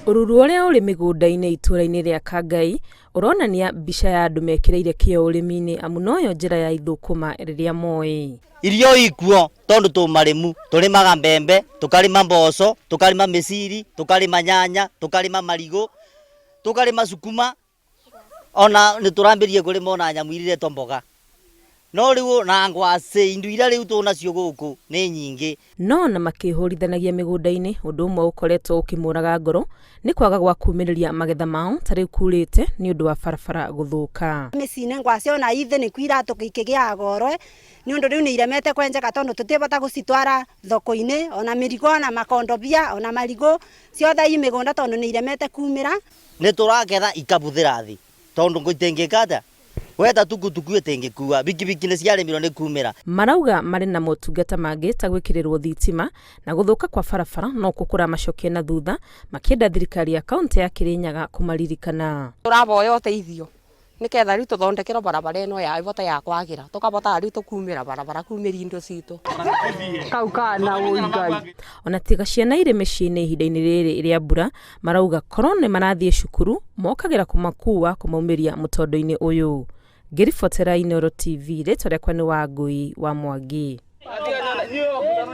Ũruru ũrĩa ũrĩ mĩgũnda-inĩ itũũra-inĩ rĩa Kangai ũronania mbica ya andũ mekĩrĩire kĩo ũrĩmi-inĩ amu noyo njĩra ya ithũkũma rĩrĩa moĩ. Irio ikuo tondũ tũ marĩmu, tũrĩmaga mbembe, tũkarĩma mboco, tũkarĩma mĩciri, tũkarĩma nyanya, tũkarĩma marigũ, tũkarĩma sukuma, ona nĩ tũrambĩrĩria kũrĩma ona nyamũ iria iretwo mboga. No rĩu na ngwacĩ, indo iria rĩu tũnacio gũkũ nĩ nyingĩ. No ona makĩhũrithanagia mĩgũnda-inĩ, ũndũ ũmwe ũkoretwo ũkĩmoraga ngoro nĩ kwaga gwa kumĩrĩria magetha mao ta rĩu kurĩte nĩ ũndũ wa barabara gũthũka. Mĩciĩ-inĩ ngwacĩ ona ithĩ nĩkuo iratũ ikĩgĩaga goro nĩ ũndũ rĩu nĩ iremete kwenjeka tondũ tũtibota gũcitwara thoko-inĩ ona mĩrigo ona makondobia ona marigũ ciothe i mĩgũnda tondũ nĩ iremete kumĩra. Nĩ tũragetha ikabuthĩra thĩ tondũ itingĩka atĩa weta tukutuku ĩtingĩkua bikibiki nĩ ciarĩmirwo nĩ kumĩra. Marauga marĩ na motungata mangĩ ta gwĩkĩrĩrwo thitima na gũthũka kwa barabara nokuo kũramacokia na thutha makĩenda thirikari ya kaũntĩ ya Kĩrĩnyaga kũmaririkana. Tũravoya ũteithio nĩketha rĩu tũthondekerwo barabara ĩno ya ĩvote ya kwagĩra tũkavotaga rĩu tũkumĩra barabara kumĩria indo citũ. Kau kana ũi Ngai. Ona tiga ciana irĩ mĩciĩ-inĩ ihinda-inĩ rĩrĩ rĩa mbura, marauga korwo nĩ marathiĩ cukuru mokagĩra kũmakua kũmaumĩria mũtondo-inĩ ũyũ. Ngĩribotera Inooro TV, rĩtwa rĩakwa nĩ Wangũi wa Mwangi.